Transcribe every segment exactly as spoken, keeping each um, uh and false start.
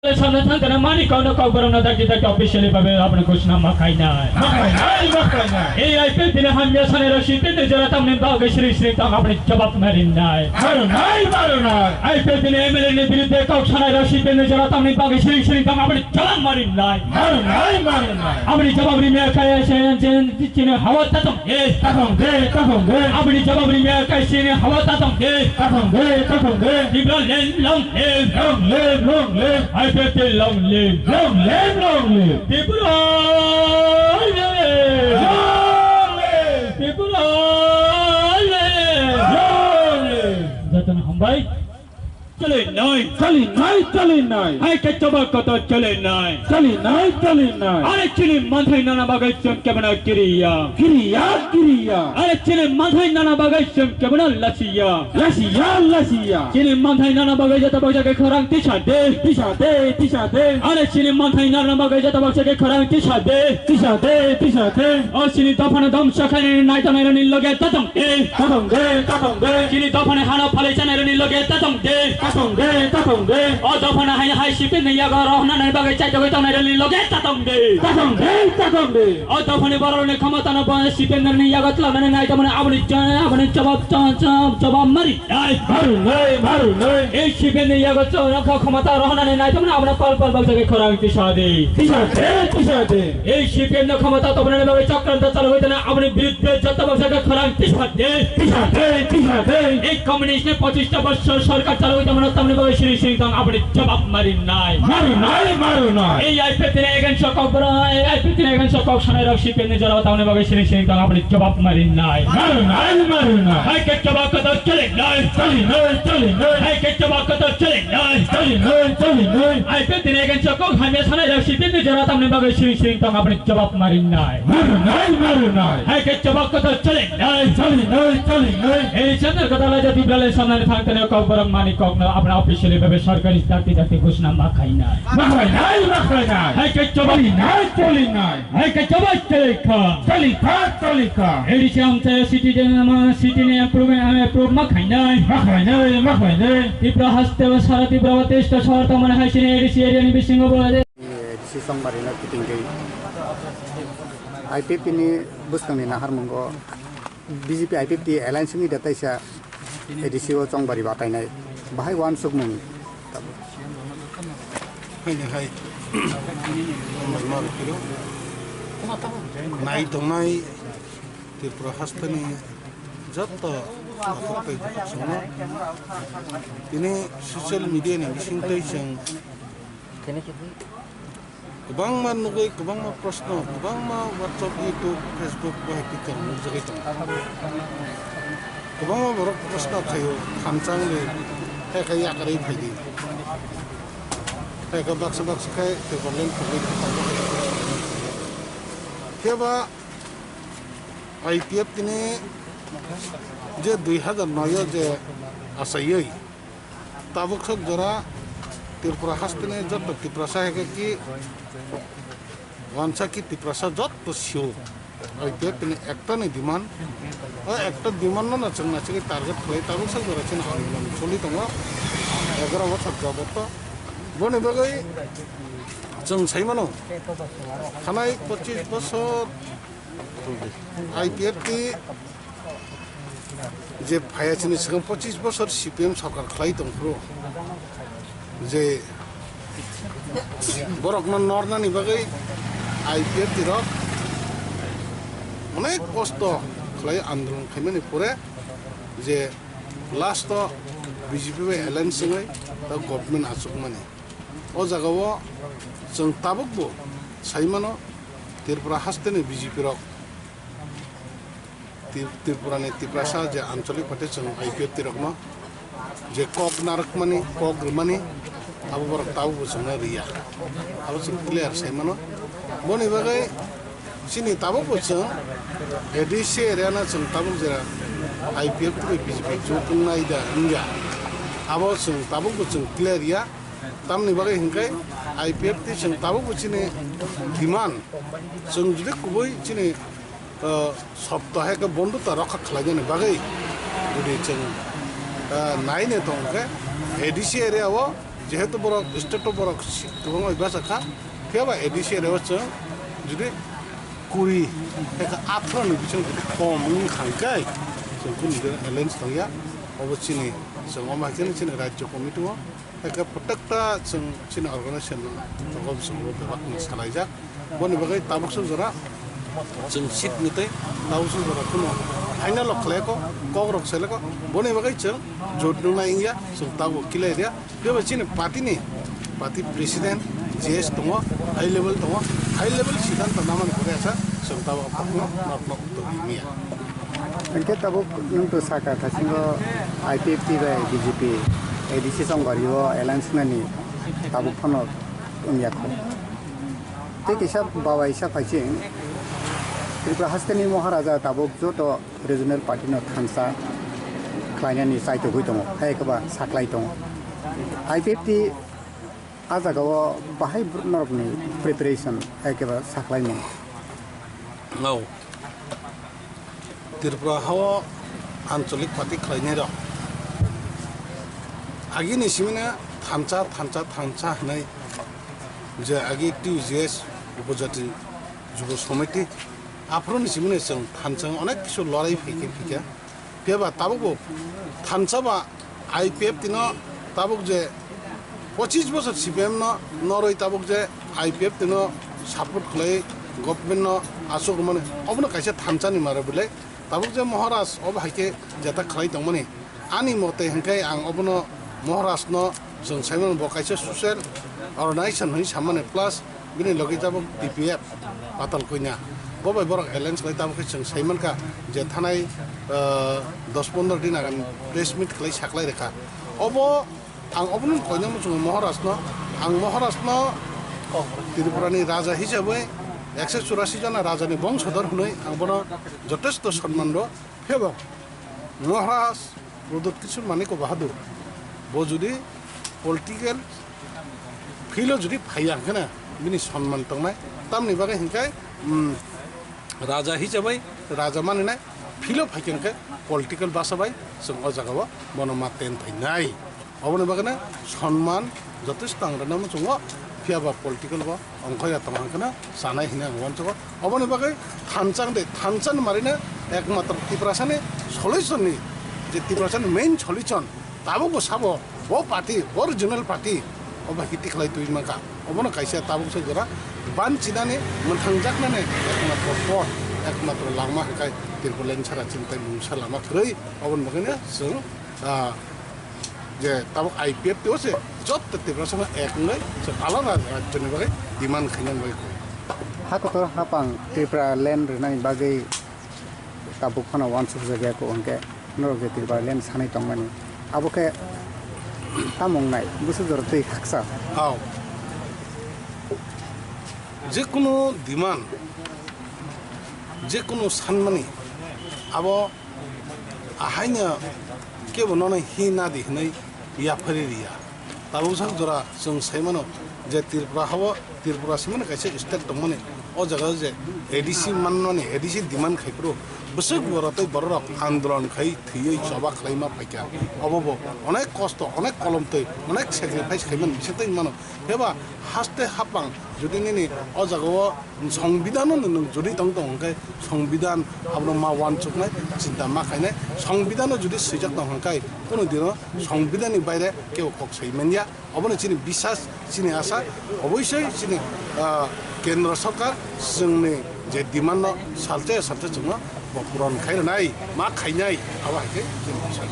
Samna thang kana mani kau no kau borok no dakti dakti officially babe aboni ghosna ma khainai. Ma khainai, ma khainai. Ei I P F T ni hamya sanai rok C P M ni jora tamni bagwi sri sri tang aboni jawab ma rinai. Ma rinai, ma rinai. I P F T ni M L A ni birudde kok sanai rok C P M ni jora tamni bagwi sri sri tang aboni jawab ma rinai. Ma rinai, ma rinai. Aboni jawab rimya kaya sen sen Chini hawa tatong de. Tatong de, tatong de. Aboni jawab rimya kaisini hawa tatong de. Tatong de, tatong de. Tipraland long live. Long live, long live. I P F T long live. Long live, long live. Tipraland. Long live. Tipraland. Long live. Jotono hambai. Chole nai. Chole nai, chole nai. Hai ke choba koto chole nai. Chole nai, chole nai. Are chini manthai nana bagai chum kebana kiriya. Kiriya, kiriya. Are chini manthai nana bagai chum kebana lasiya. Lasiya, lasiya. Chini manthai nana bagai jata bagja ke khorang tisa de. Tisa de, tisa de. Are chini manthai nana bagai jata bagja ke khorang tisa de. Tisa de, tisa de. O chini dophana dom sakhani nai tanai rani loge tatong. E. Tatong de, tatong de. Chini dophani hano phalwi chanai rani loge tatong de. Tatong de, tatong de. O dophani hai hai sipin ni yago rohna nai bagwi chai togwi tongnai rani loge tatong de. Tatong de, tatong de. O dophani borok ni khomota no bo sipin ni yago tla nani nai tamani aboni cha-, aboni jawab cha-, cha-, jawab mari. Nai. Maru nai, maru nai. Ei sipin ni yago cha-, kho-, khomota rohna nai nai tamani aboni pal pal bagwi khorang tisa de. Tisa de, tisa de. Ei C P M no khomota tobonani bagwi chokranto chalogwi tongna aboni birudde joto bangsa khe khorang tisa de. Tisa de, tisa de. Ei communist ni pochista bochor sorkar chalogwi tongmano tamni bagwi siri siri tong aboni jawab mari nai. Maru nai, maru nai. Ei I P F T ni against o kok boro, ei I P F T ni against o kok sanai rok C P M ni jorao tamni bagwi siri siri tong aboni jawab mari nai. Maru nai, maru nai. Hai ke jawab kotor chole nai. Chole nai, chole nai. Hai ke jawab kotor chole nai. Chole nai, chole nai. I P F T ni against o kok hamya sanai rok C P M ni jora tamni bagwi siri siri tong aboni jawab mari nai. Maru nai, maru nai. Hai ke jawab kotor chole nai. Chole nai, chole nai. Ei channel kotor lai jati belai samnani thang tene kok borok mani kok no aboni officially bebe sorkari dakti dakti ghosna ma khai nai. Ma khai nai, ma khai nai. Hai ke jawab nai, chole nai. Hai ke jawab chole kha. Chole kha, chole kha. A D C amchaya city de ma city ni approve, approve ma khai nai. Ma khai nai, ma khai nai. Tripura haste sara Tripura teista shahar tamani hai sini A D C area ni bisingo bo A D C chongbarino kiting twi I P F T ni bwskangni naharmungo B J P I P F T alliance wngwi da taisa A D C o chongbari batainai bahai uansukmung tabuk. Haini hai nai tongnai Tripura hasteni jotto takhuk tei bukhuk songno tini social media ni bisingtwi chwng kwbangma nugwi, kwbangma proshno, kwbangma WhatsApp, YouTube, Facebook bai Twitter nukjagwi tongo. Kwbangma borok proshno khaio, thansa wngwi, hai khe yakarwi phaidi. Hai khe baksa baksa khe tei Tipraland phungwi thangwi. Phiaba I P F T ni je dui hazar noi o je achaiwi, tabuk sok jora Tripura hasteni jotto Tiprasa hai khe ki wansa ki Tiprasa jotto sio. I P F T ni ekta ni demand, o ekta demand no na chwng na chwngwi target khlai tabuk sok jora chini andolon choli tongo egaroh bochor jabotto. Boni bagwi chwng sai mano, thanai pochis bochor I P F T je phaiya chini swkang pochis bochor C P M sorkar khlai tongphuru je borokno nornani bagwi I P F T rok onek kosto khlai andolon khaimani pore je last o B J P bai alliance wngwi ta government achukmani. O jagao chwng tabukbo sai mano, Tripura hasteni B J P rok, Tri-, Tripurani Tiprasa je anchalik party chwng I P F T rokno je kok narwkmani, kok rwmani, abo borok tabukbo chwngno rwya. Abo chwng clear sai mano. Boni bagwi chini tabukbo chwng A D C area no chwng tabuk jera I P F T bai B J P jukung nai da wngya. Abo chwng tabukbo chwng clear ya. Tamni bagwi hinkhe I P F T chwng tabukbo chini demand, chwng jodi kubui chini, uh, sopto hai khe bondhutta rokha khlainani bagwi jodi chwng, uh, naine tongkhe A D C area o Jehetu borok state o borok si-, kwbangma bai bachakha, phiya ba A D C area o chwng jodi kuri, eka atharo ni bising jodi kom wngkha hwnkhe, chwng kunu alliance tongya. Obo chini, chwng omo hai khe chini rajyo committee o, eka protekta chwng chini organization no, tabuk chwng bo bebak ni salaijak. Boni bagwi tabuk suk jora chwng seat ni tei tabuk suk jora kunu final rok khlai ko, kok rok seleko. Boni bagwi chwng jot nung nai wngya, chwng tabuk kilai dia. Phiya chini party ni, party president G S tongo, high level tongo, high level siddhanto namani pore asa chwng tabuk apokno nok nok tongwi mia. Hingke tabuk nung to saka thasingo I P F T bai B J P A D C song gari o alliance nani tabuk phano wngya kho. Tei kisa babai sa phaising Tripura hasteni Maharaja tabuk joto regional party no thansa khlainani chaitogwi tongo, hai khe ba saklai tongo. I P F T a jaga o bahai norokni preparation hai khe ba saklaimung. Tripura hao ancholik party khlainai rok agini simina thansa, thansa, thansa hinui je agi T U J S Upojati Jubo Somiti aphuru ni simina chwng thansa onek kisu lorai phaikhe phikha. Phiya ba tabuk bo thansa ba I P F T no tabuk je pochis bosor C P M no noroi tabuk je I P F T no support khlai government no asuk mane obono kaisa thansa ni mare bwle tabuk je Maharaj obo hai khe jeta khlai tongmani ani mote hwnkhe ang obono Maharaj no chwng saimano bo kaisa social organization hinui samani plus bini logi tabuk T P F Patal Kanya bo bai borok alliance khlai tabuk khe chwng saimankha je thanai, ah, dos pondro din agan press meet khlai saklai rekha. Obo ang obono koina muchungo Maharaj no, ang Maharaj no Tripura ni raja hisabai ekso churasi jona raja ni bongsodur hinui ang bono jotesto sonman rw. Phebo Maharaj Pradyut Kishore Manikya Bahadur bo jodi political field o jodi phaiya hwnkhe na bini sonman tongnai. Tamni bagwi hwnkhe, um, raja hisabai raja maninai field o phaikhe hwnkhe political basa bai chwng o jaga o bono ma ten phainai. Oboni bagwi no sonman jotesto ang rwna muchungo, phiya ba political bo ongkhoya tong hwnkhe no chanai hinwi ang uansugo. Oboni bagwi thansa de thansa ni mari no ekmatro Tiprasa ni solution ni je Tiprasa ni main solution tabuk bo sabo bo party bo regional party obo hiti khlai twi mankha. Obono kaisa tabuk se jora ban chinani mwthangjaknani ekmatro pot ekmatro lama hwnkhe Tripura ni sara chintai mungsa lama kwrwi oboni bagwi no chwng, ah, je tabuk I P F T o se joto Tiprasa no ek wngwi se alada rajyo ni bagwi demand khaina bagwi kok. Ha kotor hapang Tripura land rwnani bagwi tabuk phano uansuk jakya kok hwnkhe norok je Tripura land sanai tongmani abo khe tamo wngnai busu jora twi khaksa. Hao. Jekunu demand, jekunu sanmani abo ahaino kebo nono hi nadi hinui yaphari riya. Tabuk sak jora chwng sai mano je Tripura hao Tripura simani kaisa state tongmani o jaga je A D C manmani A D C demand khai phuru bwswk borok tei borok rok andolon khai thwiwi choba khlaima phaikha. Obo bo onek kosto, onek kolom twi, onek sacrifice khaimani bising twi mano. Phiya ba haste hapang jodi nini o jaga o Songbidan no nwng jodi tong tong hwnkhe Songbidan abono ma uansuknai, chinta ma khainai. Songbidan no jodi swijak tong hwnkhe kunu dino Songbidan ni baire kebo kok sai manya. Obono chini bisas, chini asa, oboisoi chini, ah, Kendra Sarkar chwngni je demand no salcha salcha chwngno bo puron khai rwnai, ma khainai, abo hai khe chini bisas.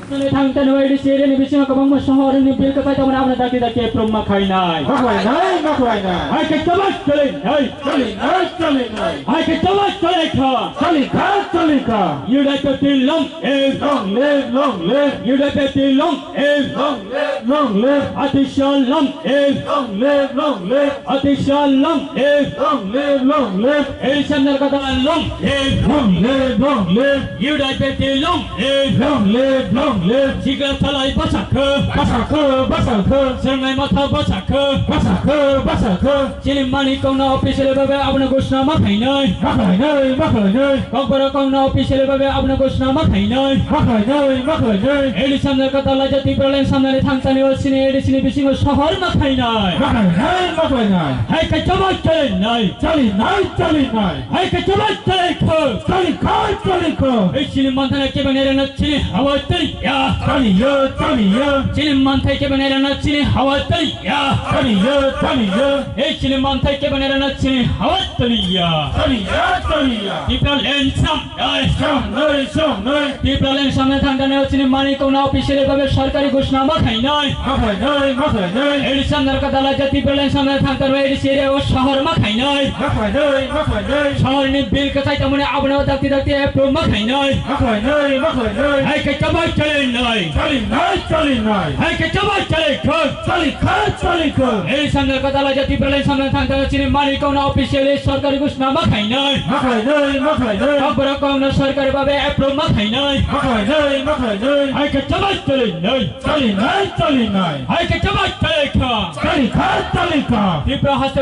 Thang tani wai di siri ni bisingo kwbangma sohor ni bil kwtai tongmani abono dakti dakti phrwngma khainai. Nokhlainai, nokhlainai. Hai khe chalo, chalo, hai. Chali nai, chali nai. Hai khe chalo, chalo kha. Chali kha, chali kha. U D F T long live. Long live, long live. U D F T long live. Long live, long live. Atisha long live. Long live, long live. Atisha long live. Long live, long live. Elisha Narkata long live. Long live, long live. U D F T long live. Long live, long Sikla thalai bwsakhe. Bwsakhe, bwsakhe. Swngnai matha bwsakhe. Bwsakhe, bwsakhe. Chini mani kongna official babe abono ghoshna ma khainai. Ma khainai, ma khainai. Kokborok kongna official babe abono ghoshna ma khainai. Ma khainai, ma khainai. A D C samnai kwtal laijak Tipraland samnani thangtani o chini A D C ni bisingo sohor ma khainai. Ma khainai, ma khainai. Hai khe choba chalinai. Chalinai, chalinai. Hai khe choba chalikhok. Chalikhok, chalikhok. Ei chini manthana kebeng nairana chini hawa taliya. Taliya, taliya. Chini manthai kebeng nairana chini hawa taliya. Taliya, taliya. Ei chini manthai kebeng nairana chini hawa taliya. Taliya, taliya. Tipraland samnai. Samnai, samnai. Tipraland samnai thangtani chini mani kongna official babe sorkari ghoshna ma khainai. Ma khainai, ma khainai. A D C samnai kwtal laijak Tipraland samnai thangtani A D C area o sohor ma khainai. Ma khainai, ma khainai. Sohor ni bill kwchai tongmani abono dakti dakti approve ma khainai. Ma khainai, ma khainai. Hai khe choba chalinai. Chalinai, chalinai. Hai khe choba chalikhok. Chalikhok, chalikhok. A D C samnai kwtal laijak Tipraland samnai thangtani chini mani kongna officially sorkari ghoshna ma khainai. Ma khainai, ma khainai. Kokborok kongna sorkari babe approve ma khainai. Ma khainai, ma khainai. Hai khe choba chalinai. Chalinai, chalinai. Hai khe choba chalikhok. Chalikhok, chalikhok. Tripura haste